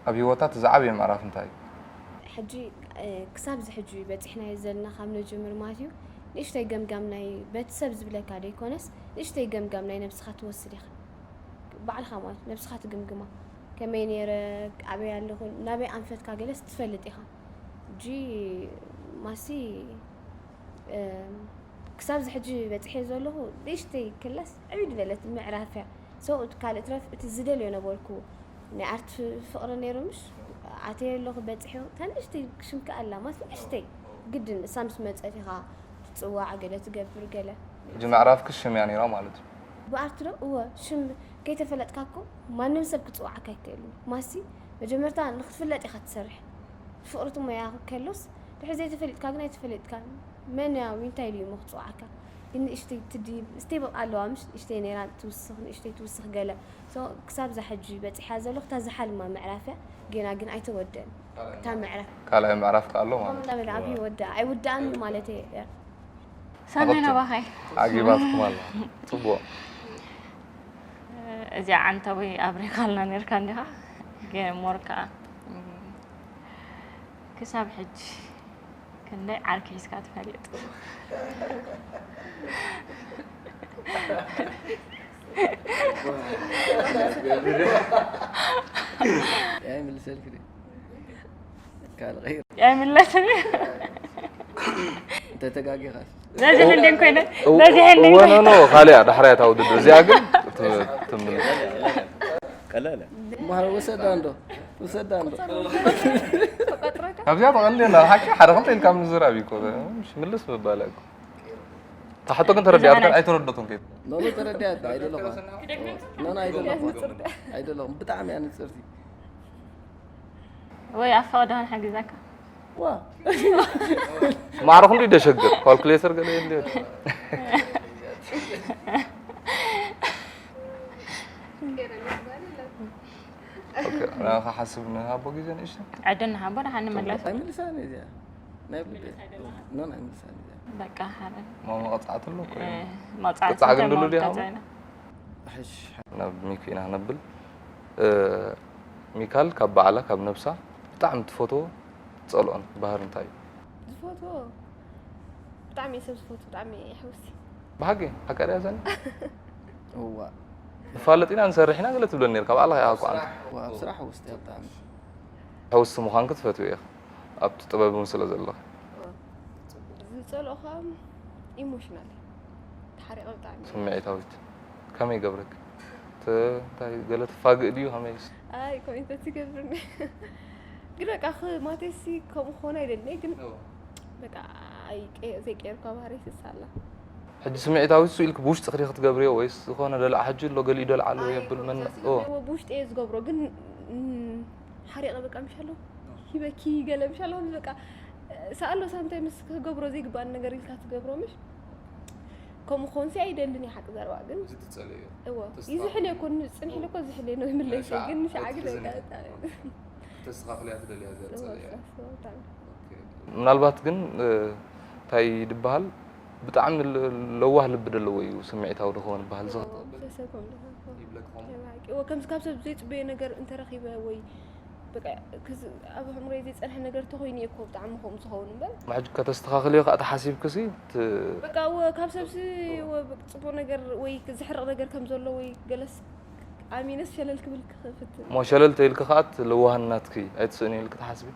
ኣብ ህይወታ እቲ ዝዓበየ ምዕራፍ እንታይ እዩ? ሕጂ ክሳብ እዚ ሕጂ በፂሕናዮ ዘለና ካብ ነጀምር ማለት እዩ። ንእሽተይ ገምጋም ናይ በቲ ሰብ ዝብለካ ዘይኮነስ ንእሽተይ ገምጋም ናይ ነብስኻ ትወስድ ኢኻ። ባዕልኻ ማለት ነብስኻ ትግምግማ። ከመይ ነይረ፣ ኣበይ ኣለኹ፣ ናበይ ኣንፈትካ ገለስ ትፈልጥ ኢኻ። ሕጂ ማሲ ክሳብ እዚ ሕጂ በፂሐ ዘለኹ ንእሽተይ ክላስ ዕብድ በለት ምዕራፍ እያ። ሰው ካልእ ትረፍ እቲ ዝደልዮ ነበርኩ ናይ ኣርት ፍቕሪ ነይሩ ምሽ ኣተየ ኣለኹ በፂሐ እታ ንእሽተይ ክሽምካ ኣላ ማለት ንእሽተይ ግድን እሳ ምስ መፀት ኢኻ ትፅዋዕ ገለ ትገብር ገለ ሕጂ ምዕራፍክስ ሽም እያ ነይራ ማለት እዩ። ብኣርት ዶ እወ ሽም ከይተፈለጥካ እኮ ማንም ሰብ ክፅዋዓካ ይክእል እዩ። ማሲ መጀመርታ ንክትፍለጥ ኢኻ ትሰርሕ። ፍቕሪ እቲ ሞያ ከሎስ ድሕሪ ዘይተፈሊጥካ ግን ኣይተፈለጥካን። መን እያ እንታይ ኢሉ እዩ እሞ ክፅዋዓካ? ግን ንእሽተይ ትድይብ ስቴፕ ኣለዋ ምሽ ንእሽተይ ነይራ ትውስኽ ንእሽተይ ትውስኽ ገለ so ክሳብ እዛ ሕጂ በፂሓ ዘለኹ እታ ዝሓልማ ምዕራፍ እያ። ጌና ግን ኣይተወደን እታ ምዕራፍ። ካልኣይ ምዕራፍ ከ ኣሎ ማለት እዩ። እንዳበለ ኣብ ይወዳእ ኣይውዳእን ማለት እየ። ሰናይ ናባኸይ ዓጊባትኩም ኣላ። ፅቡቕ እዚኣ ዓንተቦይ ኣብሪኻልና ነርካ እንዲኻ ገሞር ከዓ ክሳብ ሕጂ ክንደይ ዓርኪ ሒዝካ ትፈልጥ ኣይምልሰልክ ድዩ? ካልእ ቀይር ኣይምለስን እንተተጋጊኻስ ነዚ ሕንደን ኮይነ ነዚ ሕንደን እወ ኖ ኖ ካልያ ዳሕራያ እታ ውድድር እዚኣ ግን ትምልስ ቀላለ እማ ውሰዳ እንዶ ውሰዳ እንዶ ካብዚኣ ተቐልል የላ ሓቂ ሓደ ክልተ ኢልካ ምዝራብ እዩ እኮ ምሽ ምልስ ምባል እኮ እታ ሕቶ ግን ተረዲኣትካ ኣይተረደቶን ከይድ ኖኖ ተረዲኣት ኣይደለኹ ኖኖ ኣይደለኹ ኣይደለኹ ብጣዕሚ እያ ንፅርቲ ወይ ኣብ ፈቐዶ ክንሕግዘካ ዋ ማዕረ ክንዱ ይደሸግር ካልኩሌተር ገለ የለ ክሓስብ ንሃቦ ግዜ ንእሽተ ዕድል ንሃቦ ደሓን ንመለስ ኣይምልሳን እዚኣ ናይ ብልደ ኖን ኣይምልሳን እዚኣ በቃ ሓደ መቐፃዕቲ ኣሎ እኮ እዩ። መቕፃዕቲ ቅፃዕ ግን ድሉ ድያ? መቐፃዕቲ ኢና። ሕሽ ናብ ሚኩ ኢና ነብል እ፣ ሚካል ካብ ባዕላ ካብ ነብሳ ብጣዕሚ ትፈትዎ ትፀልኦን ባህሪ እንታይ እዩ? ዝፈትዎ ብጣዕሚ እየ ሰብ ዝፈትዎ ብጣዕሚ እየ ሕውስቲ ብሓቂ ሓቃ ድያ ዘን እዋ ንፋለጥ ኢና ንሰርሕ ኢና ገለ ትብለኒ ነርካ ባዕልኻ ኢኻ እኮ ኣንተ እዋ ኣብ ስራሕ ውስጥ እያ ብጣዕሚ ሕውስቲ ምዃንኪ ትፈትዊ ኢኻ ኣብቲ ጥበብ እውን ስለ ዘለኺ ዝፀልኦ ከዓ ኢሞሽናል ተሓሪቐ ብጣዕሚ ስምዒታዊት ከመይ ይገብረኪ ት- እንታይ ገለ ትፋግእ ድዩ ከመይስ ኣይ ኮሜንት ትገብርኒ ግን በቃ ማተሲ ከምኡ ክኾነ ኣይደልኒ ግን በቃ ዘይቀየርኳ ባህሪ ስሳላ ሕጂ ስምዒታዊት ሱ ኢልክ ብውሽጥኺ ዲኺ ትገብርዮ ወይስ ዝኾነ ደልዓ ሕጂ ኣሎ ገሊኡ ደልዓ ኣሎ የብል መን ኦ ብውሽጢ እየ ዝገብሮ ግን ሓሪቐ በቃ ምሻሎ ሂበኪ ገለ ምሻሎ ከምዚ በቃ ሳኣሎ ሳምታይ ምስ ክገብሮ ዘይግባኣኒ ነገር ኢልካ ትገብሮ ምሽ ከምኡ ክኾንሲ ኣይደልን እዩ ሓቂ ዘረባ ግን እዚ ትጸልዮ እዎ ይዝሕል እኮ ንፅንሕ ኢሉ እኮ ዝሕል ነው ይምለስ ግን ንሻዓ ግን ተስተኻኽልያ ትደልያ እዚኣ ትጸልያ ምናልባት ግን እንታይ ድበሃል ብጣዕሚ ለዋህ ልቢ ዘለዎ እዩ ስምዒታዊ ድኸውን በሃል ዝኽእል ከምዚ ካብ ሰብ ዘይፅበዮ ነገር እንተረኺበ ወይ በቃ ኣብ ኣእምሮይ ዘይፀንሐ ነገር ተኾይኑ እኮ ብጣዕሚ ከምኡ ዝኸውን እምበር ሕጂ ከተስተኻኽልዮ ከዓ ተሓሲብክሲ በቃ እወ ካብ ሰብሲ እወ ጽቡቕ ነገር ወይ ዝሕርቕ ነገር ከም ዘሎ ወይ ገለስ ኣሚነስ ሸለል ክብል ክፍትን እሞ ሸለል ተይልኪ ከዓ እቲ ለዋህናትኪ ኣይትስእኒ ኢልኪ ትሓስቢ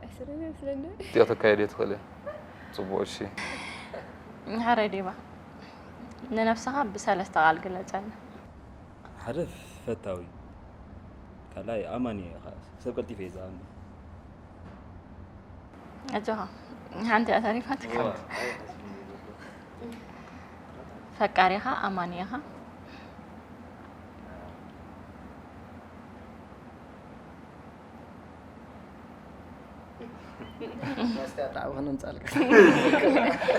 ኣይስእንን ይመስለኒ እቲኦ ተካየድዮ ትኽእል እያ ጽቡቕ እሺ ሕራይ ዲባ ንነብስኻ ብሰለስተ ቃል ግለጸልና ሓደ ፈታዊ ካልኣይ ኣማኒ እየ ከዓ ሰብ ቀልጢፈ እየ ዝኣምን ኣጆኻ ሓንቲ እያ ተሪፋትካ ፈቃሪኻ ኣማኒ ኢኻ መስትያት ዓቢ ክነምጻልካ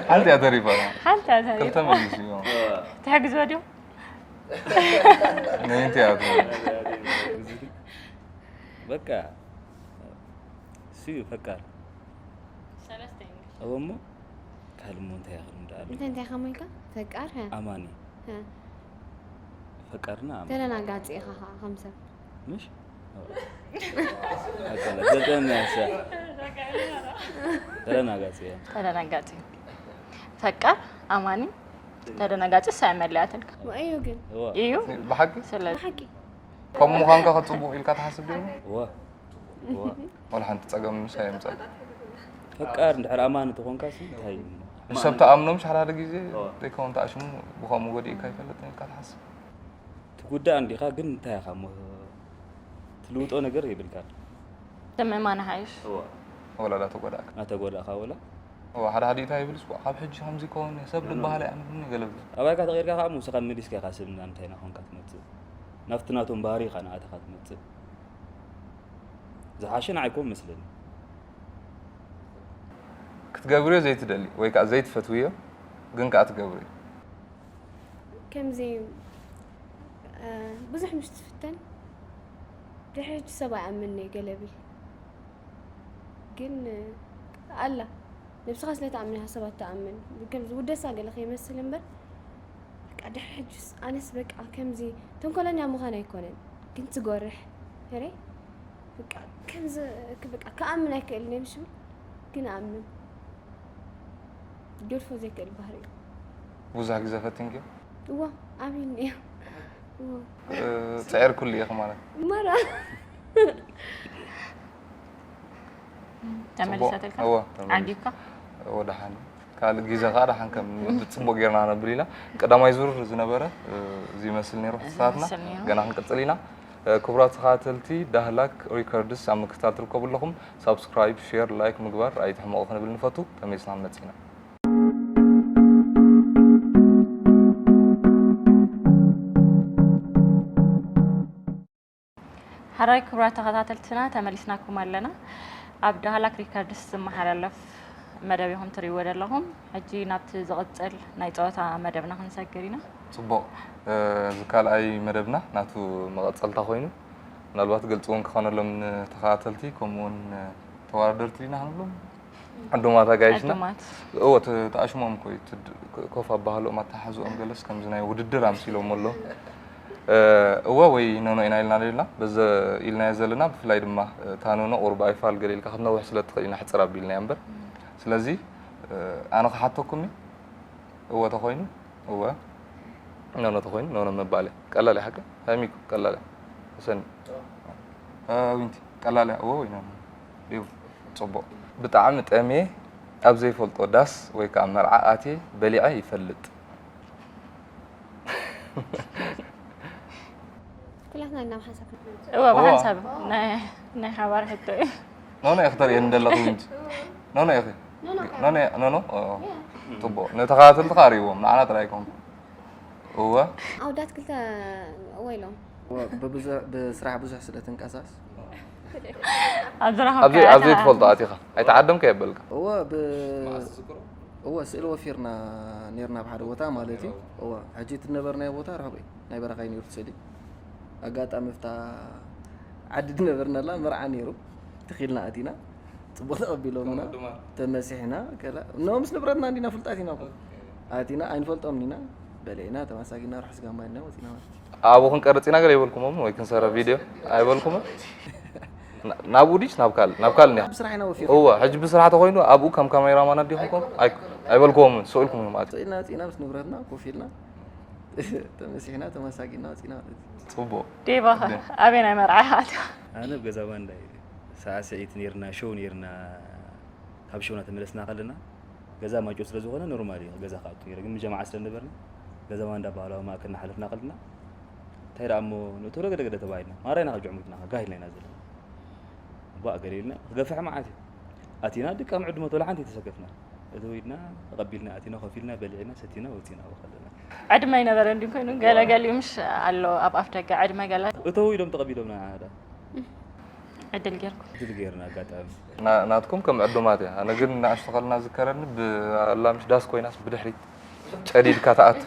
ሓንቲ እያ ተሪፋ ሓንቲ እያ ተሪፋ ክልተ መሊሱ እዩ ትሕግዞ ድዩ ነይንቲ እያ በቃ እሱ እዩ ፈቃር ሰለስተ እወ እሞ ካልእ እሞ እንታይ ያኽል እንዳኣሉ እንታይ እንታይ ከመልካ ፈቃር ሀ ኣማኒ ሀ ፈቃርና ኣማኒ ተደናጋፂ ኢኻ ከዓ ከም ሰብ ምሽ ተደናጋፂ እያ። ተደናጋፂ እዩ። ፈቃር፣ ኣማኒ፣ ተደናጋፂ ሳይ መለያትልካ እዩ ግን እዩ። ብሓቂ ስለዚ ሓቂ ከም ምዃንካ ከፅቡቕ ኢልካ ትሓስብ ዲኹ? እወ እወ። ወላ ሓንቲ ፀገም ምሳይ የምፀል። ፈቃር እንድሕር ኣማኒ ተኾንካ ሲ እንታይ እዩ? ንሰብ ተኣምኖም ሓደ ሓደ ግዜ ዘይከውን ተኣሽሙ ብኸምኡ ጎዲእካ ይፈልጥ ኢልካ ትሓስብ? ትጉዳእ እንዲኻ ግን እንታይ ኢኻ እሞ ትልውጦ ነገር የብልካ። ተመማና ሓይሽ እወ ወላ ዳተጎዳእካ ናተጎዳእካ ወላ እወ ሓደ ሓደ እንታይ ይብልስ ካብ ሕጂ ከምዚ ከውን ሰብ ዝበሃል ኣይኣምንን ገለ ብሎ ኣባይካ ተቐይርካ ከዓ ሙስኻ መሊስካ ኢኻ ሰብ ናብ እንታይ ናኾንካ ትመፅእ ናብቲ ናቶም ባህሪ ኢኻ ንኣተኻ ትመፅእ ዝሓሸ ንዓይኮም መስለኒ ክትገብርዮ ዘይትደሊ ወይ ከዓ ዘይትፈትውዮ ግን ከዓ ትገብርዮ ከምዚ ብዙሕ ምስ ትፍተን ድሕሪ ሰብ ኣይኣምንነ ገለቢ ግን ኣላ ነብስኻ ስለ ትኣምን ኢኻ ሰባት ትኣምን ከምዚ ውደሳ ገለ ከይመስል እምበር በቃ ድሕሪ ሕጅስ ኣነስ በቃ ከምዚ ተንኮለኛ ምዃን ኣይኮነን ግን ትጎርሕ ረ በቃ ከምዚ በቃ ክኣምን ኣይክእልን እየ ምሽ ግን ኣምን ገድፎ ዘይክእል ባህሪ እዩ ብዙሕ ግዜ ፈቲንኪ እዋ ኣብይኒ እዩ ፅዕር ኩሉ ኢኺ ማለት መራ ተመሊሳትልካ እወ ዓጊብካ ወደሓን ካልእ ግዜ ከዓ ደሓን ከም ብፅቡቅ ጌርና ነብል ኢና ቀዳማይ ዙር ዝነበረ እዚ ይመስል ነይሩ ሕሳትና ይመስል ነይሩ። ገና ክንቅፅል ኢና ክቡራት ተኸታተልቲ ዳህላክ ሪከርድስ ኣብ ምክትታል ትርከቡ ኣለኹም ሳብስክራይብ ሼር ላይክ ምግባር ኣይትሕመቑ ክንብል ንፈቱ ተመሊስና ንመፅእ ኢና ሓራይ ክቡራት ተኸታተልትና ተመሊስናኩም ኣለና ኣብ ዳህላክ ሪከርድስ ዝመሓላለፍ መደብ ኢኹም ትርእይዎ ዘለኹም ሕጂ ናብቲ ዝቕፅል ናይ ፀወታ መደብና ክንሰግር ኢና ፅቡቕ እዚ ካልኣይ መደብና ናቱ መቐፀልታ ኮይኑ ምናልባት ግልፂ እውን ክኾነሎም ንተኸታተልቲ ከምኡ እውን ተወዳደርቲ ኢና ክንብሎም ዕዱማት ኣጋይሽና ዕዱማት እወ ተኣሽሞም ኮይ ኮፍ ኣባህልኦም ኣተሓሕዝኦም ገለስ ከምዚ ናይ ውድድር ኣምሲሎም ኣሎ እወ ወይ ኖኖ ኢና ኢልና ሌልና በዘ ኢልናዮ ዘለና ብፍላይ ድማ እታ ኖኖ ቁሩብ ኣይፋል ገለ ኢልካ ክትነውሕ ስለ ትኽእል ኢና ሕፅር ኣቢልናዮ እምበር ስለዚ ኣነ ክሓተኩም እወ ተኾይኑ እወ ኖኖ ተኾይኑ ኖኖ ምባል እየ ቀላል እየ ሓቂ ሃይሚኩ ቀላል እያ ሰኒ ዊንቲ ቀላል እያ እወ ወይ ኖኖ እዩ ፅቡቕ ብጣዕሚ ጠምየ ኣብ ዘይፈልጦ ዳስ ወይ ከዓ መርዓ ኣትየ በሊዐ ይፈልጥ ኩላትና ኢና ሓሳብ እወ ብሓንሳብ ናይ ሓባር ሕቶ እዩ ኖኖ ኢኺ ተርእየኒ ዘለኹ እንጂ ኖኖ ኢኺ ኖኖ ኖኖ ጽቡቕ ንተኸታተልቲ ከኣ ርእይዎም ንዓና ጥራይ ኣይኮንኩ እወ ኣውዳት ክልተ እወ ኢሎም ብስራሕ ብዙሕ ስለ ትንቀሳስ ኣብዚ ኣብዚ ትፈልጦ ኣቲኻ ኣይተዓደምካ የበልካ እወ እወ ስእሊ ወፊርና ነርና ኣብ ሓደ ቦታ ማለት እዩ እወ ሕጂ እቲ ነበርናዮ ቦታ ርሕቁ እዩ ናይ በረኻ እዩ ነሩ ስእሊ ኣጋጣሚ ፍታ ዓዲ ዝነበርናላ መርዓ ነይሩ ትኺልና ኣቲና ፅቡቅ ተቐቢሎምና ተመሲሕና ከላ እኖ ምስ ንብረትና እንዲና ፍልጣት ኢና ኣቲና ኣይንፈልጦም ኢና በሊዕና ተማሳጊና ርሑስ ጋማ ኢልና ወፂና ማለት እዩ ኣብኡ ክንቀርፅ ኢና ገለ ይበልኩሞም ወይ ክንሰረ ቪድዮ ኣይበልኩምን ናብኡ ድሽ ናብ ካልእ ናብ ካልእ ኒያ ብስራሕ ኢና ወፊር እወ ሕጂ ብስራሕ ተኮይኑ ኣብኡ ከም ካሜራማን ኣዲኹም ኣይበልኩዎምን ስኡልኩም ማለት ኢና ወፂና ምስ ንብረትና ኮፍ ኢልና ተመሲሕና ተመሳጊና ወፂና ማለት እዩ ፅቡቅ ዴባ ኣበይ ናይ መርዓ ኣትያ ኣነ ኣብ ገዛ ባንዳ እየ ሰዓት ስዒት ነርና ሾው ነርና ካብ ሾውና ተመለስና ከለና ገዛ ማይጨው ስለ ዝኾነ ኖርማል እዩ ገዛ ክኣቱ ነረ ግን ምጀማዓ ስለ ነበርና ገዛ ባንዳ ባህላዊ ማእከል እናሓለፍና ከለና እንታይ ደኣ እሞ ንእቶ ገደገደ ተባሂልና ማራ ኢና ካብ ጅዕሙትና ጋሂልና ኢና ዘለና ባእ ገለ ኢልና ክገፍሕ መዓት እዩ ኣቲና ድቃ ምዕድመት ወላ ሓንቲ ተሰከፍና እተው ኢልና ተቐቢልና ኣቲና ኮፍ ኢልና በሊዕና ሰቲና ወፂና ኣብኡ ከለና ዕድመ ኣይነበረን ድዩ ኮይኑ ገለ ገሊኡ ምሽ ኣሎ ኣብ ኣፍ ደገ ዕድመ ገለ እተው ኢሎም ተቐቢሎምና ዳ ዕድል ጌርኩም ዕድል ጌርና ኣጋጣሚ ናትኩም ከም ዕዱማት እያ ኣነ ግን ንኣሽቱ ከልና ዝከረኒ ብኣላ ምሽ ዳስ ኮይናስ ብድሕሪት ጨዲድካ ትኣቱ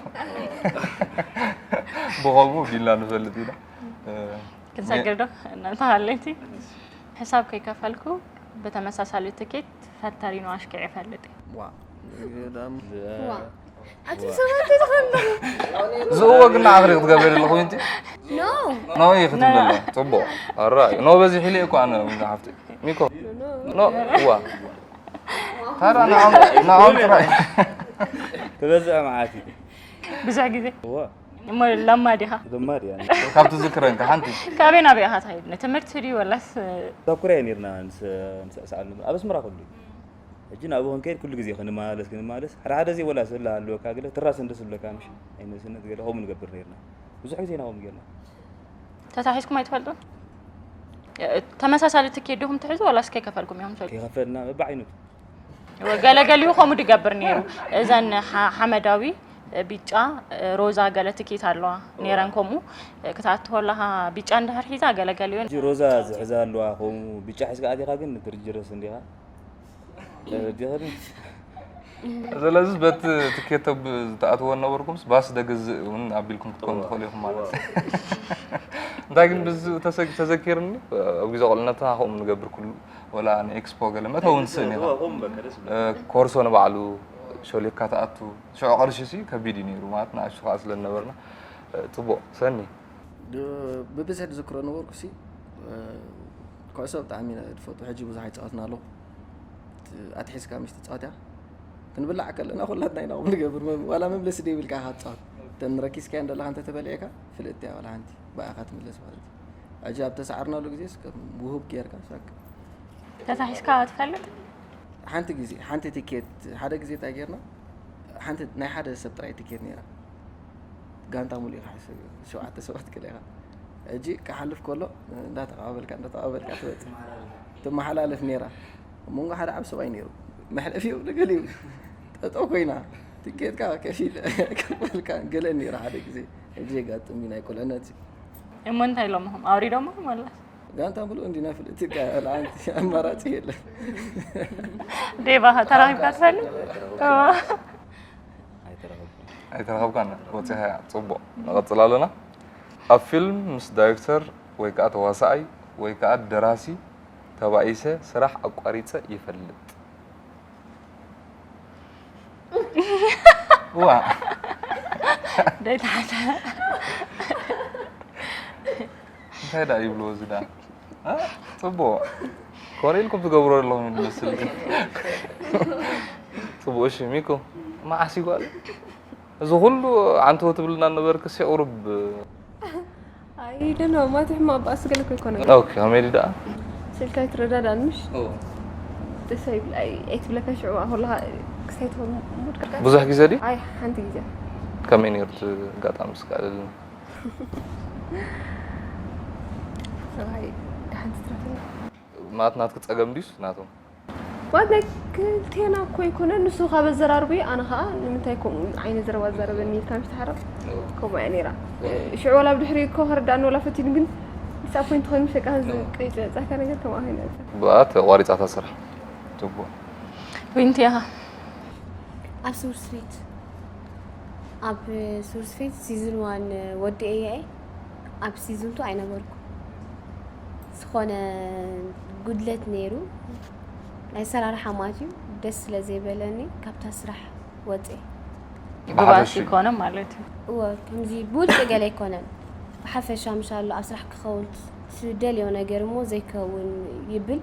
ብኸምኡ ቢልና ንፈልጥ ኢና ክንሰግር ዶ እናተሃለይቲ ሕሳብ ከይከፈልኩ ብተመሳሳሊ ትኬት ፈተሪኖ ኣሽኪዐ ይፈልጥ እየ። ዋ ዋ ኣቱም ሰባት እንታይ ትኾኑ? ዝእወ ግን ንዓኽሪ ክትገብር ኣለኹ እንጂ። No. ኖ ይኽትም ደሎ ጽቡቕ ኣራይ ኖ በዚሕ ኢለ እኮ ኣነ ሓፍቲ ሚኮ ኖ እዋ ታራ ንዓም ንዓም ጥራይ ክበዝዐ መዓት እዩ ብዙሕ ግዜ እዋ እሞ ለማድ ኢኻ ለማድ እያ ካብ ትዝክረን ሓንቲ ካበይ ናበይ ኢኻ ትኸይድ ንትምህርቲ ድዩ ወላስ ተኩርያ ነርና ንሰዕሳዕ ኣብ ኣስመራ ከሉ ሕጂ ናብኡ ክንከይድ ኩሉ ግዜ ክንመላለስ ክንመላለስ ሓደ ሓደ ዘይወላ ስእላ ኣለወካ ገለ ትራስ እንደ ስብለካ ምሽ ኣይመስነት ገለ ከምኡ ንገብር ነርና ብዙሕ ግዜ ኢና ከምኡ ጌርና ተታሒዝኩም ኣይትፈልጡን ተመሳሳሊ ትኬት ዲኹም ትሕዙ ወላስ ከይከፈልኩም ኢኹም ትፈልጡ ከይኸፈልና በብዓይነቱ ገለገሊኡ ከምኡ ድገብር ነይሩ እዘን ሓ- ሓመዳዊ ቢጫ ሮዛ ገለ ትኬት ኣለዋ ነይረን ከምኡ ክትኣትወለኻ ቢጫ እንድሕር ሒዛ ገለገሊኡ እዚ ሮዛ ዝሕዛ ኣለዋ ከምኡ ብጫ ሒዝካ ኣቲኻ ግን ትርጅረስ እንዲኻ ተረዲኻ ድዩ? ስለዚ በቲ ትኬት ተብ- ዝተኣትዎ ነበርኩምስ ባስ ደገዝእ እውን ኣቢልኩም ክትኮኑ ትኽእሉ ኢኹም ማለት እዩ እንታይ ግን ብዚ ተሰግ- ተዘኪርኒ ኣብ ግዜ ቆልነትና ከምኡ ንገብር ኩሉ ወላ ንኤክስፖ ገለ መእተዊ ንስእን ኢኻ ኮርሶ ንባዕሉ ሾሊካ ተኣቱ ሽዑ ቅርሺ ሲ ከቢድ እዩ ነይሩ ማለት ንኣሽቱ ከዓ ስለነበርና ፅቡቅ ሰኒ ብብዝሒ ዝዝክሮ ነበርኩ ሲ ኩዕሶ ብጣዕሚ ኢና ዝፈቱ ሕጂ ብዙሕ ኣይፃወትና ኣለኹ ኣትሒዝካ ምሽ ትፃወት እያ ክንብላዕ ከለና ኩላትና ኢና ቁም ንገብር ዋላ መምለሲ ደይብልካ ኢኻ ትፃወት ተን ረኪስካዮ እንደለካ እንተተበልዕካ ፍልጥቲ እያ ዋላ ሓንቲ ብኣኻ ትምለስ ማለት እዩ ሕጂ ኣብ ተሳዕርናሉ ግዜ ውሁብ ጌርካ ሳክ ተታሒዝካ ትፈልጥ ሓንቲ ግዜ ሓንቲ ቲኬት ሓደ ግዜ እንታይ ጌርና ሓንቲ ናይ ሓደ ሰብ ጥራይ ቲኬት ነይራ ጋንታ ሙሉ ኢኻ ሕሰብ ሸውዓተ ሰባት ገለ ኢኻ ሕጂ ክሓልፍ ከሎ እንዳተቐባበልካ እንዳተቐባበልካ ትመፅእ ትመሓላለፍ ነይራ ኣብ መንጎ ሓደ ዓብ ሰብኣይ ነይሩ መሕለፊ ይብሉ ገሊኡ ጠጠው ኮይና ትኬትካ ከፊል ከፈልካ ገለ ነይራ ሓደ ግዜ ሕጂ የጋጥም እዩ ናይ ቁልዕነት እዩ እሞ እንታይ ኢሎምኹም ኣውሪዶምኹም ወላ ጋንታ ሙሉ እንዲና ፍልጥቲ ኣማራፂ የለን ዴባ ተራኺብካ ትፈልጥ ኣይተረኸብካን ወፂኻ እያ ፅቡቕ ንቐፅል ኣለና ኣብ ፊልም ምስ ዳይሬክተር ወይ ከዓ ተዋሳኣይ ወይ ከዓ ደራሲ ተባኢሰ ስራሕ ኣቋሪፀ ይፈልጥ ዋ ደይተሓተ እንታይ ዳ ይብልዎ እዚ ዳ እ? ፅቡቅ ኮነ ኢልኩም ትገብሮ ኣለኹም ዝመስል ግን ፅቡቅ እሺ ሚኮ መዓስ ይጓል እዚ ኩሉ ዓንተዎ ትብልና ነበርክሲ ቁሩብ ኣይደኖ ማቲ ሕማቅ ባእሲ ገለ እኮ ይኮነ ኦኬ ከመይ ድኣ ስልካ ኣይትረዳዳን ምሽ ደስ ኣይብል ኣይ ኣይትብለካ ሽዑ ከለካ ክስታይ ትኸውን ሙድ ከርካ ብዙሕ ግዜ ድዩ ኣይ ሓንቲ ግዜ ከመይ ነይሩ እቲ ኣጋጣሚ ስካልልና ሰብኣይ ሓንቲ ትረፍና ማለት ናትክ ፀገም ድዩስ ናቶም ዋት ናይ ክልቴና እኮ ይኮነ ንሱ ካብ ኣዘራርቡ ኣነ ከዓ ንምንታይ ከምኡ ዓይነት ዘረባ ዘረበኒ ኢልካ ምሽ ተሓረቕ ከምኡ እያ ነይራ ሽዑ ዋላ ብድሕሪ እኮ ከረዳእኒ ዋላ ፈቲኑ ግን ዲስኣፖይንት ኮይኑ ምሸቃ ዝቅይጥ መፃካ ነገር ከምኣ ኮይነ ብኣት ኣቋሪፃታ ስራሕ ትቦ ዊንቲ ኢኻ ኣብ ሱርስፌት ኣብ ሱርስፌት ሲዝን ዋን ወዲኤ እየ ኣብ ሲዝን ቱ ኣይነበርኩ ዝኾነ ጉድለት ነይሩ ናይ ሰራርሓ ማለት እዩ ደስ ስለ ዘይበለኒ ካብታ ስራሕ ወፀ ብባእሲ ይኮነ ማለት እዩ እወ ከምዚ ብውልቂ ገለ ኣይኮነን ብሓፈሻ ምሻሎ ኣብ ስራሕ ክኸውን ዝደልዮ ነገር እሞ ዘይከውን ይብል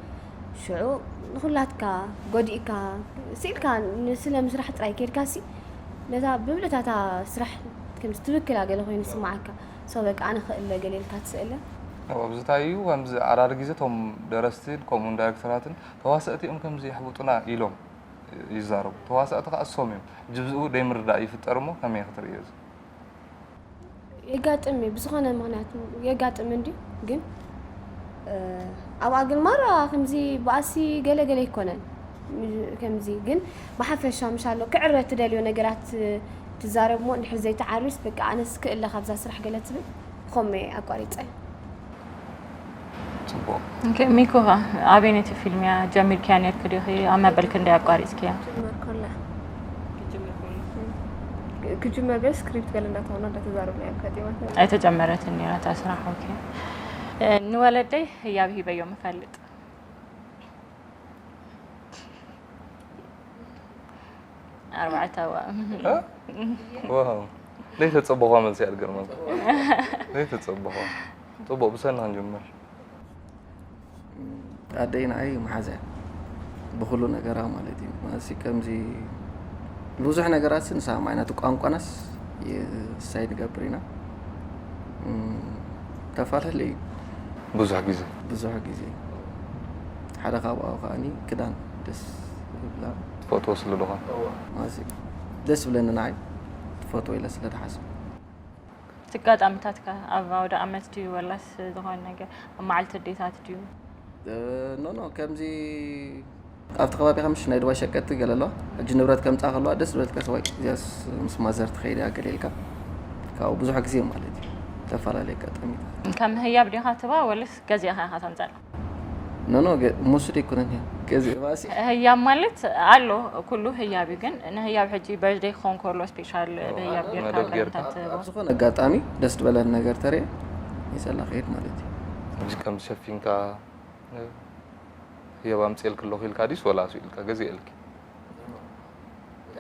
ሽዑ ንኩላትካ ጎዲእካ ስኢልካ ንስለ ምስራሕ ጥራይ ከድካ ሲ ነታ ብምልእታታ ስራሕ ከምዚ ትብክላ ገለ ኮይኑ ስማዓካ ሰው በቃ ኣነ ክእለ ገለ ኢልካ ትስእለ ኣብዝታይ እዩ ከምዚ ዓራር ግዜ እቶም ደረስትን ከምኡን ዳይሬክተራትን ተዋሰእቲ እዮም ከምዚ የሕብጡና ኢሎም ይዛረቡ ተዋሰእቲ ከዓ እሶም እዮም ጅብዝኡ ደይምርዳእ ይፍጠር እሞ ከመይ ክትርእዮ እዚ የጋጥም እዩ ብዝኾነ ምክንያት የጋጥም እንድዩ ግን ኣብኣ ግን ማራ ከምዚ ባእሲ ገለ ገለ ኣይኮነን ከምዚ ግን ብሓፈሻ ምሻሎ ክዕረ ትደልዮ ነገራት ትዛረብ ሞ እንድሕር ዘይተዓርስ በቃ ኣነስ ክእለ ካብዛ ስራሕ ገለ ትብል ኮመ ኣቋሪፀ ፅቡቅ ሚኮ ኣበይ ነቲ ፊልም እያ ጀሚርክያ ነርክ ዲኺ ኣብ መበል ክንደይ ኣቋሪፅክያ ክጅመር ገ ስክሪፕት ገለ እንዳተሆነ እንዳተዛረብና እዮም ከጢማት ኣይተጀመረትን ነራ እታ ስራሕ ኦኬ ንወለደይ ህያብ ሂበዮም እፈልጥ ኣርባዕተ ዋ እ? ዋው ዘይተጸበኳ መልሲ እያ ትገርመልካ ዘይተጸበኳ ጽቡቕ ብሰኒ ክንጅምር ኣደይ ንዓይ መሓዛ እያ ብኩሉ ነገራ ማለት እዩ ማለትሲ ከምዚ ብዙሕ ነገራት ንሳ ማይናቱ ቋንቋናስ ሳይ ንገብር ኢና እም፣ ተፈላለዩ ብዙሕ ግዜ ብዙሕ ግዜ ሓደ ካብኡ ከዓኒ ክዳን ደስ ይብላ ትፈትዎ ስለ ዝኾን ማለትሲ ደስ ብለኒ ንዓይ ትፈትዎ ኢለ ስለ ድሓስብ ኣጋጣሚታትካ ኣብ ኣውደ ኣመት ድዩ ወላስ ዝኾነ ነገር ኣብ መዓልቲ ኣዴታት ድዩ ኖ ኖ ከምዚ ኣብቲ ከባቢኻ ምሽ ናይ ድባይ ሸቀጥቲ ገለ ኣለዋ ሕጂ ንብረት ከምፃ ከለዋ ደስ ዝበለትካ ሰብኣይ እዚያስ ምስ ማዘር ትኸይድ እያ ገለ ኢልካ ካብኡ ብዙሕ ግዜ ማለት እዩ ዝተፈላለዩ ኣጋጣሚታት ከም ህያብ ዲኻ ትባ ወልስ ገዚእኻ ኢኻ ተምፀላ ኖ ኖ ገ- ሙሱ ደይኮነን እያ ገዚእ ባሲ ህያብ ማለት ኣሎ ኩሉ ህያብ እዩ ግን ንህያብ ሕጂ በርዝደይ ክኾን ከሎ ስፔሻል ብህያብ ጌርካ መደብ ጌርካ። መታትቦ ዝኾነ ኣጋጣሚ ደስ ዝበለን ነገር ተሪእ ይዘላ ከይድ ማለት እዩ እዚ ከም ሸፊንካ ህያብ ኣምፅኤልኪ ኣለኹ ኢልካ ዲስ ወላ ኣስኡ ኢልካ ገዚኤልኪ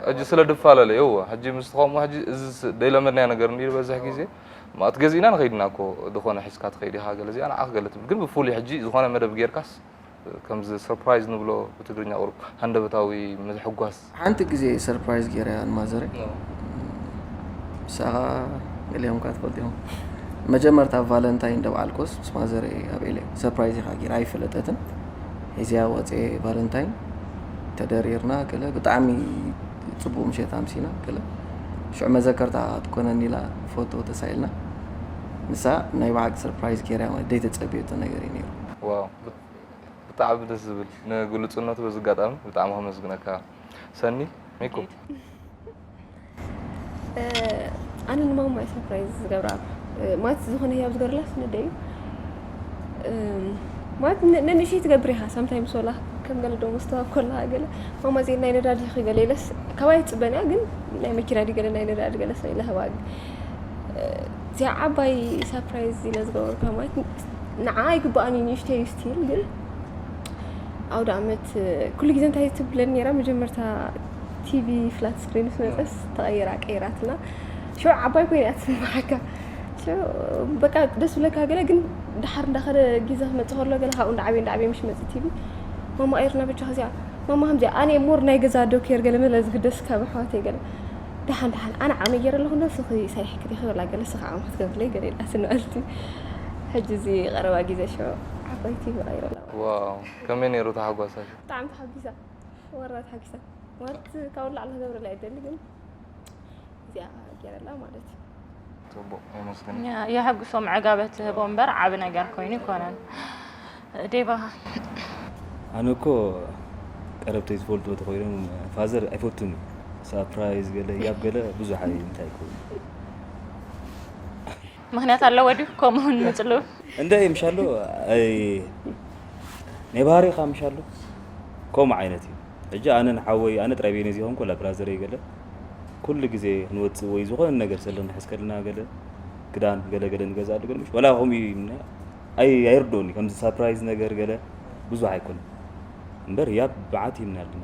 ሕጂ ስለ ድፈላለ የዎ ሕጂ ምስ ትኸምኡ ሕጂ እዚ ስ- ደይለመድናዮ ነገር እንዲ ዝበዝሕ ግዜ ማእት ገዚእና ንኸይድና እኮ ዝኾነ ሒዝካ ትኸይድ ኢኻ ገለ እዚኣ ንዓኽ ገለ ትብል ግን ብፍሉይ ሕጂ ዝኾነ መደብ ጌርካስ ከምዚ ሰርፕራይዝ ንብሎ ብትግርኛ ቁሩብ ሃንደበታዊ ምሕጓስ ሓንቲ ግዜ ሰርፕራይዝ ገይረ ንማዘረይ ንሳኻ ገሊኦም ካ ትፈልጥ እዮም መጀመርታ ቫለንታይን ደብዓልኮስ ምስ ማዘረይ ኣብ ኤለ ሰርፕራይዝ ኢኻ ገይራ ኣይፈለጠትን ሒዝያ ወፀ ቫለንታይን ተደሪርና ገለ ብጣዕሚ ፅቡቅ ምሸት ኣምሲና ገለ ሽዑ መዘከርታ ትኮነኒ ኢላ ፎቶ ተሳኢልና ንሳ ናይ ብሓቂ ሰርፕራይዝ ገይራ ማለት ደይተፀብየቶ ነገር እዩ ነይሩ ዋው ብጣዕሚ ደስ ዝብል ንግልፅነቱ በዚ ኣጋጣሚ ብጣዕሚ ከመስግነካ ሰኒ ሜኮ ኣነ ንማማ እዩ ሰርፕራይዝ ዝገብራ ማለት ዝኾነ ህያብ ዝገርላስ ንደዩ ማለት ንንእሽተይ ትገብር ኢኻ ሳምታይምስ ወላ ከም ገለ ዶ መስተዋብ ኮላ ገለ ማማ ዜ ናይ ነዳዲ ኺ ገለ ኢለስ ካባይ ትፅበን እያ ግን ናይ መኪና ዲ ገለ ናይ ነዳዲ ገለ ስለ ኢለ ህባ እዚኣ ዓባይ ሰርፕራይዝ ኢለ ዝገበርካ ማለት ንዓ ኣይግባኣን እዩ ንእሽተይ እዩ ስቲል ግን ኣውደ ኣመት ኩሉ ግዜ እንታይ ትብለኒ ነራ መጀመርታ ቲቪ ፍላት ስክሪን ምስ መፀስ ተቐይራ ቀይራትና ሽዑ ዓባይ ኮይና እያ ትስምዓካ በቃ ደስ ብለካ ገለ ግን ድሓር እንዳኸደ ግዜ ክመፅእ ከሎ ገለ ካብኡ እንዳዓበየ እንዳዓበየ ምሽ መፅእ ቲቪ ማማ ቀይርና በጃ ከዚኣ ማማ ከምዚኣ ኣነ ሞር ናይ ገዛ ዶኬር ገለ መለ ዝግደስ ካብ ኣሕዋተይ ገለ ደሓን ደሓን ኣነ ዓመይ ገይረ ኣለኹ ዶ ስኺ ሰሪሕክዲ ክበላ ገለ ስኺ ዓም ክትገብርለይ ገለ ኢላትኒ በልቲ ሕጂ እዚ ቀረባ ግዜ ሽዑ ዓባይ ቲቪ ቀይረ ኣለዋ ዋው ከመይ ነይሩ ተሓጓሳሽ ብጣዕሚ ተሓጒሳ ወራ ተሓጒሳ ማለት ካብኡ ላዕሊ ክገብረላ ይደሊ ግን እዚኣ ገይረላ ማለት እዩ ፅቡቅ የመስግን የሐጉሶም ዕጋበት ትህቦ እምበር ዓብ ነገር ኮይኑ ይኮነን ዴባኻ ኣነ እኮ ቀረብተይ ዝፈልጡ ተኮይኖም ፋዘር ኣይፈቱን እዩ ሳፕራይዝ ገለ ያብ ገለ ብዙሕ ኣይ እንታይ ይከውን ምክንያት ኣለዎ ድዩ ከምኡ ንፅሉ እንደ ምሻሎ ኣይ ናይ ባህሪኻ ምሻሎ ከምኡ ዓይነት እዩ ሕጂ ኣነ ንሓወይ ኣነ ጥራይ በይነ ዘይኮንኩ ላ ብራዘረይ ገለ ኩሉ ግዜ ክንወፅእ ወይ ዝኾነ ነገር ሰለ ንሕዝ ከለና ገለ ክዳን ገለ ገለ ንገዝኣሉ ገለ ምሽ ወላ ከምኡ እዩ ምና ኣይ ኣይርድኡኒ ከምዚ ሳፕራይዝ ነገር ገለ ብዙሕ ኣይኮነ እምበር ያብ ብዓት ይምናልና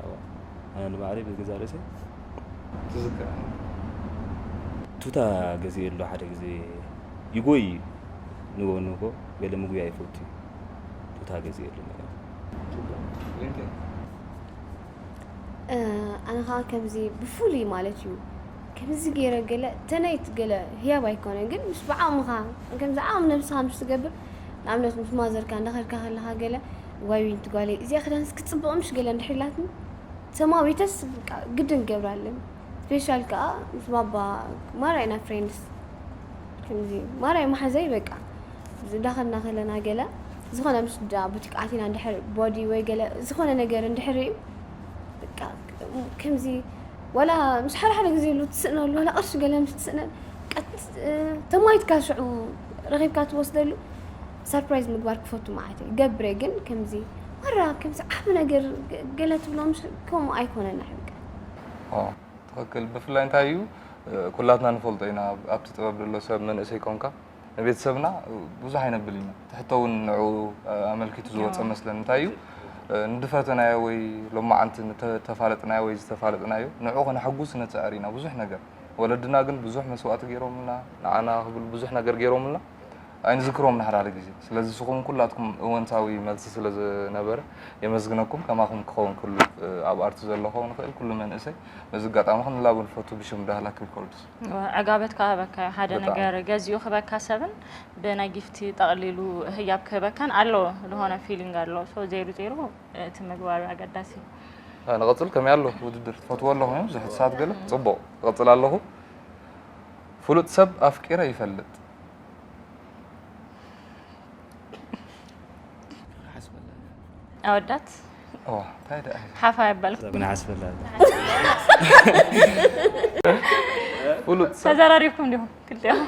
ኣነ ንባዕለይ ብገዛ ርእሰይ ትዝክር ቱታ ገዚኤ ኣሎ ሓደ ግዜ ይጎይ እዩ ንጎ ንጎ ገለ ምግቢ ኣይፈቱ እዩ ቱታ ገዚኤ ኣሎ ማለት እዩ ኣነ ከዓ ከምዚ ብፍሉይ ማለት እዩ ከምዚ ገይረ ገለ ተነይት ገለ ህያብ ኣይኮነ ግን ምስ ብዓቕምኻ ከምዚ ዓቕሚ ነብስኻ ምስ ትገብር ንኣብነት ምስ ማዘርካ እንዳኸድካ ከለኻ ገለ ዋይ ዊንቲ ጓለይ እዚኣ ክዳንስ ክትፅብቕ ምሽ ገለ እንድሕር ኢላትኒ ተማዊተስ በቃ ግድን ገብራለን ስፔሻል ከዓ ምስ ባባ ማራ ኢና ፍሬንድስ ከምዚ ማራ እዩ መሓዘይ በቃ ዝዳኸልና ከለና ገለ ዝኾነ ምስ ዳ ቡቲክ ኣቲና እንድሕር ቦዲ ወይ ገለ ዝኾነ ነገር እንድሕር እዩ በቃ ከምዚ ወላ ምስ ሓደ ሓደ ግዜ ሉ ትስእነሉ ወላ ቅርሺ ገለ ምስ ትስእነን ቀጥ ተማይትካ ሽዑ ረኺብካ ትወስደሉ ሰርፕራይዝ ምግባር ክፈቱ ማለት እዩ ገብረ ግን ከምዚ ወራ ከምዚ ዓብ ነገር ገለ ትብሎም ከምኡ ኣይኮነና ሕምቀ ትኽክል ብፍላይ እንታይ እዩ ኩላትና ንፈልጦ ኢና ኣብቲ ጥበብ ዘሎ ሰብ መንእሰይ ኮንካ ንቤተሰብና ብዙሕ ኣይነብል ኢና ትሕቶ እውን ንዑ ኣመልኪቱ ዝወፀ መስለን እንታይ እዩ ንድፈተናዮ ወይ ሎማዓንቲ ንተፋለጥናዮ ወይ ዝተፋለጥናዮ ንዑ ከነሐጉስ ነፅዕር ኢና ብዙሕ ነገር። ወለድና ግን ብዙሕ መስዋእቲ ገይሮምልና፣ ንዓና ክብል ብዙሕ ነገር ገይሮምልና ኣይንዝክሮም ንሓዳደ ግዜ። ስለዚ ንስኹም ኩላትኩም እወንታዊ መልሲ ስለ ዝነበረ የመስግነኩም። ከማኹም ክኸውን ክሉ ኣብ ኣርቲ ዘሎ ክኸውን ይኽእል ኩሉ መንእሰይ በዚ ኣጋጣሚ ክንላቦ ንፈቱ ብሽም ዳህላክ ሪኮርድስ። ዕጋበት ክሃበካ እዩ። ሓደ ነገር ገዚኡ ክበካ ሰብን ብናይ ጊፍቲ ጠቕሊሉ ህያብ ክህበካን ኣሎ ዝኾነ ፊሊንግ ኣሎ። ሶ ዜሩ ዜሩ እቲ ምግባር ኣገዳሲ እዩ። ንቐጽል ከመይ ኣሎ ውድድር ትፈትዎ ኣለኹ እዮም ዝሕሳት ገለ ጽቡቕ እቐጽል ኣለኹ። ፍሉጥ ሰብ ኣፍቂረ ይፈልጥ። ኣወዳት እዋ እንታይ ደኣ ሓፋ ይበል። ብናሓስ ፈላል ፍሉጥ ሰብ ተዘራሪብኩም ዲኹም ክልቲኦም?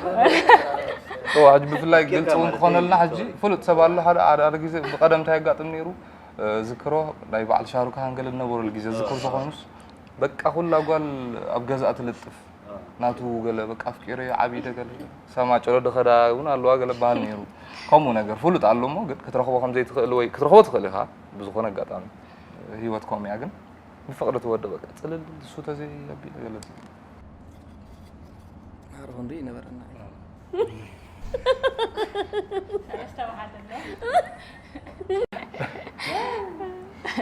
እዋ ሕጂ ብፍላይ ግልፂ እውን ክኾነልና ሕጂ ፍሉጥ ሰብ ኣሎ ሓደ ሓደ ሓደ ግዜ ብቀደም እንታይ የጋጥም ነይሩ ዝክሮ ናይ በዓል ሻሩካ ሃንገለ ዝነበረሉ ግዜ ዝክር ዝኾኑስ በቃ ኩላ ጓል ኣብ ገዛእ ትልጥፍ ናቱ ገለ በቃ ኣፍቂረዮ ዓብደ ገለ ሳማ ጨሎ ደኸዳ እውን ኣለዋ ገለ በሃል ነይሩ። ከምኡ ነገር ፍሉጥ ኣሎ እሞ ግን ክትረኽቦ ከም ዘይትኽእል ወይ ክትረኽቦ ትኽእል ኢኻ ብዝኾነ ኣጋጣሚ ህይወት ከምኡ እያ ግን ብፍቕሪ ትወድቕ በቃ ጽልል እሱ ተዘይ ኣቢለ ገለ ማዕረ ክንርኢ ይነበረና እዩ።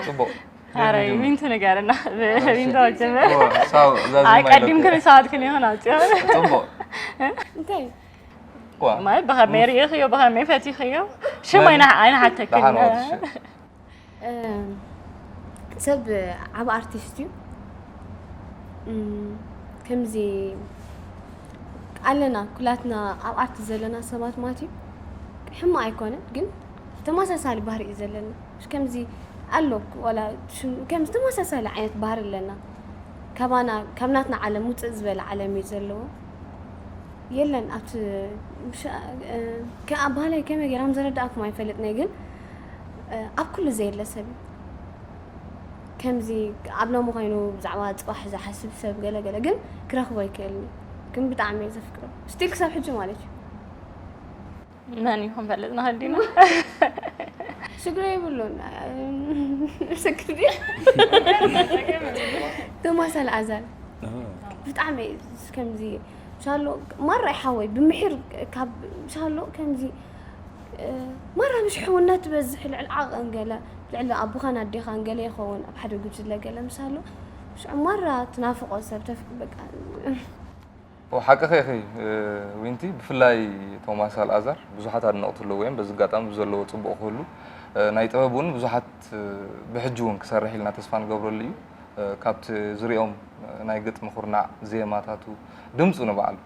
ጽቡቕ ኣረ ሚንቱ ንገርና ሚንቱ ጀመር ሳው ዛዚ ኣይ ቀዲምክን ሰዓትክን ይሆን ኣውፅዮ ጽቡቕ እንታይ ዋ ማለት ብኸመይ ርኢኽዮ ብኸመይ ፈቲኽዮ ሽም ኣይና- ኣይንሓተክን ደሓን ዋልሽ። ሰብ ዓብ ኣርቲስት እዩ እም፣ ከምዚ ኣለና ኩላትና ኣብ ኣርቲ ዘለና ሰባት ማለት እዩ ሕማቅ ኣይኮነን ግን ተመሳሳሊ ባህሪ እዩ ዘለና ከምዚ ኣሎ ዋላ ሽም- ከምዚ ተመሳሳሊ ዓይነት ባህሪ ኣለና ካባና ካብ ናትና ዓለም ውፅእ ዝበለ ዓለም እዩ ዘለዎ የለን ኣብቲ ምሽ- እ፣ ከ- ኣብ ባህላይ ከመይ ገይሮም ዘረዳእኩም ኣይፈልጥን እየ ግን እ፣ ኣብ ኩሉ ዘየለ ሰብ እዩ ከምዚ ኣብ ሎሚ ኮይኑ ብዛዕባ ፅባሕ ዝሓስብ ሰብ ገለ ገለ ግን ክረኽቦ ኣይክእልን እዩ ግን ብጣዕሚ እየ ዘፍቅሮ ስቲል ክሳብ ሕጂ ማለት እዩ መን እዩ ክንፈልጥ ንኽእል ዲና ሽግር የብሉን ምስክር ድዩ ተማሳል ኣዛል ብጣዕሚ ከምዚ ምሻሎ ማራ ይሓወይ ብምሒር ካብ ምሻሎ ከምዚ ማራ ምሽ ሕውነት ትበዝሕ ልዕሊ ዓቐን ገለ ልዕሊ ኣቦኻን ኣዴኻን ገለ ይኸውን ኣብ ሓደ ጉጅለ ገለ ምሳሎ ሽዑ ማራ ትናፍቆ ሰብ ተፍቅ በቃ ሓቅኺ ኢኺ ዊንቲ፣ ብፍላይ ቶማስ ኣልኣዛር ብዙሓት ኣድነቕቲ ኣለዎ እዮም። በዚ ኣጋጣሚ ብዘለዎ ጽቡቕ ክህሉ ናይ ጥበብ እውን ብዙሓት ብሕጂ እውን ክሰርሕ ኢልና ተስፋ ንገብረሉ እዩ። ካብቲ ዝሪኦም ናይ ግጥሚ ኩርናዕ፣ ዜማታቱ፣ ድምፁ ንባዕሉ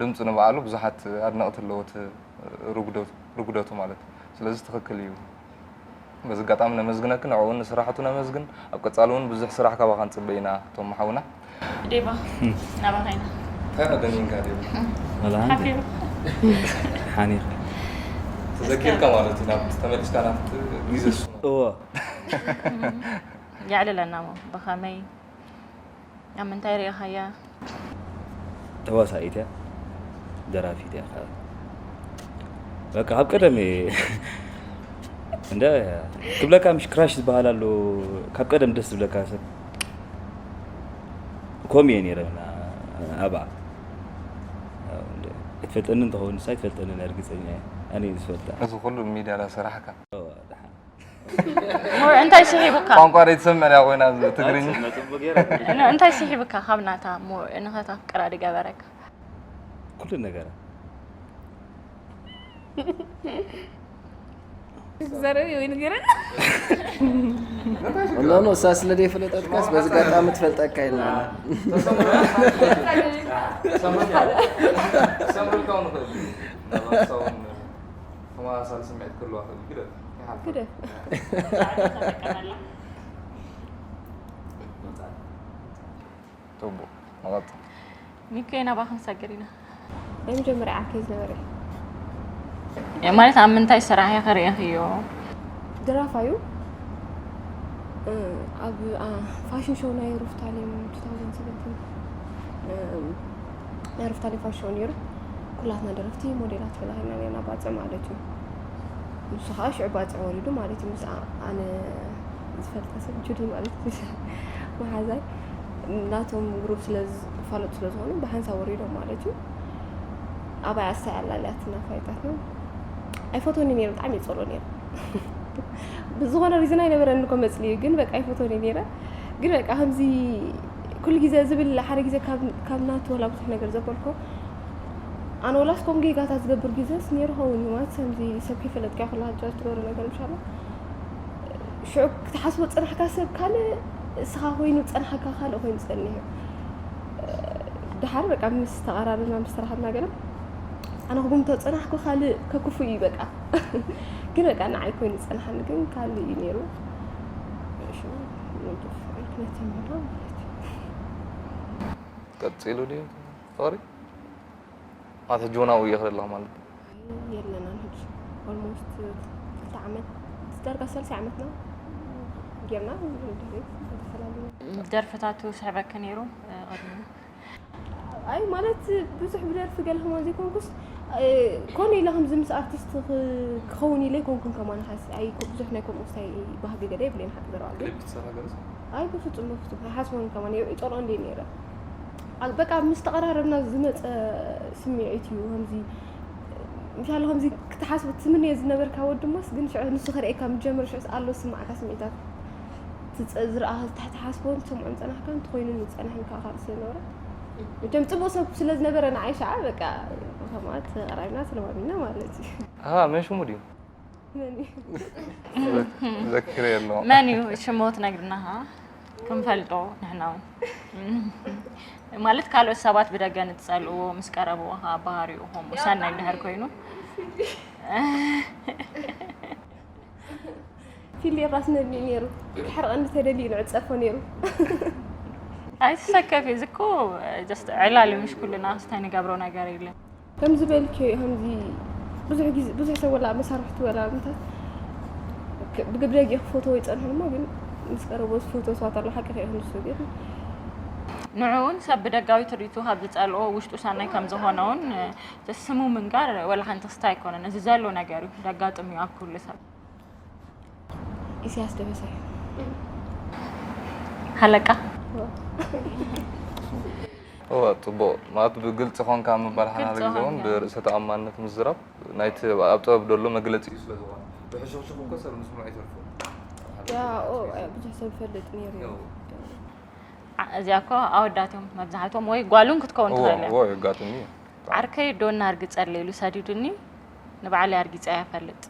ድምፁ ንባዕሉ ብዙሓት ኣድነቕቲ ኣለዎ እቲ ርጉደቱ ማለት እዩ። ስለዚ ትኽክል እዩ። በዚ ኣጋጣሚ ነመስግነኪ፣ ንዕኡ እውን ንስራሕቱ ነመስግን። ኣብ ቀፃሊ እውን ብዙሕ ስራሕ ካባኻ ንፅበ ኢና ቶም ሓውና። ዴቫ ናባኻ ኢና እንታይ ደኒንካ ዴ ወላ ሓንቲ ሓፊሩ ሓኒኸ ተዘኪርካ ማለት እዩ ናብ ተመሊስካ ናብቲ ግዜ እሱ እዎ የዕልለና ሞ ብኸመይ ኣብ ምንታይ ርኢኻያ ተዋሳኢት እያ ደራፊት እያ ከዓ በቃ ካብ ቀደም እየ እንደ ክብለካ ምሽ ክራሽ ዝበሃል ኣሎ ካብ ቀደም ደስ ዝብለካ ሰብ ከምኡ እየ ነይረ ኣብኣ ኣይትፈልጠኒ እንተኸውን ንሳ ኣይትፈልጠኒ እርግፀኛ እየ ኣነ እየ ዝፈልጣ እዚ ኩሉ ሚድያ ዳሰራሕካ ደሓን እንታይ ስሒብካ ቋንቋ ደይትሰምዕ እያ ኮይና ትግርኛ እንታይ ስሒብካ ካብ ናታ ንኸታፍቅራ ድገበረካ ኩሉ ነገር ዘረቢ ወይ ንገረን ኖ ኖ እሳ ስለ ዘይፈለጠትካስ በዚ ኣጋጣሚ ትፈልጠካ ኢልና ተመሳሳሊ ስምዒት ክህልዋ ክእል ግደፍ ይሓልፍ ግደፍ ጽቡቕ ንቐጽል ሚኮ ናባኻ ክንሰግር ኢና ናይ መጀመርያ ዓርከይ ዝነበረ እዩ ማለት ኣብ ምንታይ ስራሕ ኢኺ ርኢኽዮ ድራፋዩ ኣብ ፋሽን ሾው ናይ ሩፍታሌም two thousand seventeen ናይ ሩፍታሌም ፋሽን ሾው ነይሩ ኩላትና ደረፍቲ ሞዴላት ተባሂልና ነርና ባፅዕ ማለት እዩ ንሱ ከዓ ሽዑ ባፅዕ ወሪዱ ማለት እዩ ምስ ኣነ ፈልጣ ሰብ ጁዲ ማለት እዩ። መሓዛይ ናቶም ግሩፕ ስለ ዝፋለጡ ስለ ዝኾኑ ብሓንሳብ ወሪዶም ማለት እዩ። ኣባይ ኣሳይ ኣላልያትና ፋይጣት ነው። ኣይፈትወኒ ነይረ፣ ብጣዕሚ ይጸሎ ነይረ። ብዝኾነ ሪዝን ኣይነበረኒ እኮ መጽልዩ፣ ግን በቃ ኣይፈትወኒ ነይረ። ግን በቃ ከምዚ ኩሉ ግዜ ዝብል ሓደ ግዜ ካብ፣ ካብ ናቱ ዋላ ብዙሕ ነገር ዘበልኮ ኣነ ወላስ ከም ጌጋታት ዝገብር ግዜስ ነይሩ ኸውን እዩ ማለት ከምዚ ሰብ ከይፈለጥካ ኩላ ጃጅ ትገብሮ ነገር ምሻሎ ሽዑ ክትሓስቦ ዝጸናሕካ ሰብ ካልእ፣ እስኻ ኮይኑ ዝጸናሕካ ካልእ ኮይኑ ዝጸንሕ እዩ። ድሓር በቃ ምስ ተቐራረብና ምስ ተራኸብና ገለ ኣነ ክጉምቶ ዝጸናሕኩ ካልእ ከክፉ እዩ በቃ። ግን በቃ ንዓይ ኮይኑ ዝጸናሕኒ ግን ካልእ እዩ ነይሩ። እሺ፣ ምንድፍ ኣይክነትን ይሆናል ማለት እዩ። ቀጺሉ ድዩ ፍቕሪ? ማለት ሕጂ እውን ኣብኡ እየ ክእል ኣለኹ ማለት እዩ። የለናን ሕጂ ኦልሞስት ክልተ ዓመት ዳርጋ ሳልሳይ ዓመትና ጌርና ድሕሪት ተፈላለዩ። ደርፍታቱ ስሕበኪ ነይሩ ቅድሚ ኣይ ማለት ብዙሕ ብደርፊ ገለ ከማን ዘይኮንኩስ ኮነ ኢለ ከምዚ ምስ ኣርቲስት ክኸውን ኢለ ኣይኮንኩን ከማን ሓስ ኣይ ብዙሕ ናይ ከምኡ ስታይ ባህጊ ገለ የብለይን ሓቂ ዘረባ ግን ክሊፕ ክትሰርሕ ገለስ ኣይ ብፍጹም ብፍጹም ኣይሓስቦን ከማን ይጸልኦ እንደ ነይረ በቃ ምስ ተቐራረብና ዝመፀ ስምዒት እዩ ከምዚ ምሻሎ ከምዚ ክትሓስቡ ትምንዮ ዝነበርካ ወዲ ሞስ ግን ሽዑ ንሱ ከርእየካ ምጀምር ሽዑስ ኣሎ ዝስማዓካ ስምዒታት ዝረኣኻ ትሓስቦን ትሰምዖን ፀናሕካን ትኮይኑን ዝፀናሕን ከዓ ካልእ ስለነበረ መቸም ፅቡቅ ሰብ ስለዝነበረ ንዓይ ሸዓ በቃ ከማት ተቐራሪብና ተለማሚና ማለት እዩ ኣሃ መን ሽሙ ድዩ መን እዩ ዘክረ የለዎ መን እዩ ሽሙ ትነግርና ኸዓ ክንፈልጦ ንሕና እውን ማለት ካልኦት ሰባት ብደገ ንትፀልእዎ ምስ ቀረብዎ ኸዓ ባህሪኡ ከምኡ ሰናይ እንድሕር ኮይኑ ፊሊ ራስ ነድልዩ ነይሩ ክሕርቐኒ ተደልዩ ንዕፀፎ ነይሩ ኣይትሰከፊ እዚ እኮ just ዕላል እዩ ምሽ ኩልና ክስታይ ንገብሮ ነገር የለን ከም ዝበልክዮ ከምዚ ብዙሕ ግዜ ብዙሕ ሰብ ወላ መሳርሕቲ ወላ ምታት ብግብረ ጊ ክፎቶ ይፀንሑ እሞ ግን ምስ ቀረቦ ዝፎቶ ሰባት ኣሎ ሓቂ ከይኹን ንሱ ግን ንዕኡን ሰብ ብደጋዊ ትርኢቱ ካብ ዝፀልኦ ውሽጡ ሰናይ ከም ዝኾነ እውን ስሙ ምንጋር ወላ ሓንቲ ክስታይ ኣይኮነን እዚ ዘሎ ነገር እዩ ዘጋጥም እዩ ኣብ ኩሉ ሰብ ኢሳያስ ደበሳይ ሃለቃ እወ ፅቡቅ ማለት ብግልፂ ኮንካ ምባል ሓደ ግልፂ ግዜ እውን ኮንካ። ብርእሰ ተኣማንነት ምዝራብ ናይቲ ኣብ ጥበብ ደሎ መግለፂ እዩ ስለዝኾነ ብሕሹኽሹኽ እኮ ሰብ ምስምዑ ኣይተርፎ ያ ኦ ብዙሕ ሰብ ይፈልጥ ነይሩ እዩ እዚኣ እኮ ኣወዳት እዮም መብዛሕትኦም ወይ ጓል እውን ክትከውን ትኽእል እያ እዎ የጋጥም እዩ ዓርከይ ዶና ኣርግፀለይ ኢሉ ሰዲዱኒ ንባዕለይ ኣርጊፀ እያ ፈልጥ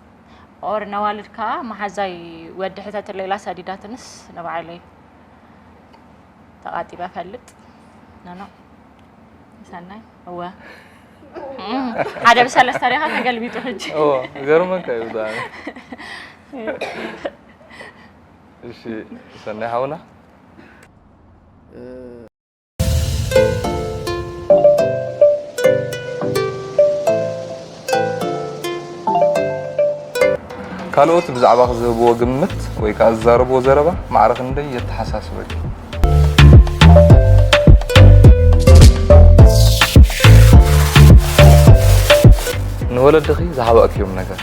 ኦር ነዋልድ ከዓ መሓዛይ ወዲ ሕተትለይ ኢላ ሰዲዳትንስ ንባዕለይ ተቓጢበ ፈልጥ ኖኖ ሰናይ እወ ሓደ ብሰለስተ ዲኻ ተገልቢጡ ሕጂ እዎ ገርመካ እዩ ብጣዕሚ እሺ ሰናይ ሓውና ካልኦት ብዛዕባኺ ዝህብዎ ግምት ወይ ከኣ ዝዛረብዎ ዘረባ ማዕረ ክንደይ የተሓሳስበኪ? ንወለድኺ ዝሃበእክዮም ነገር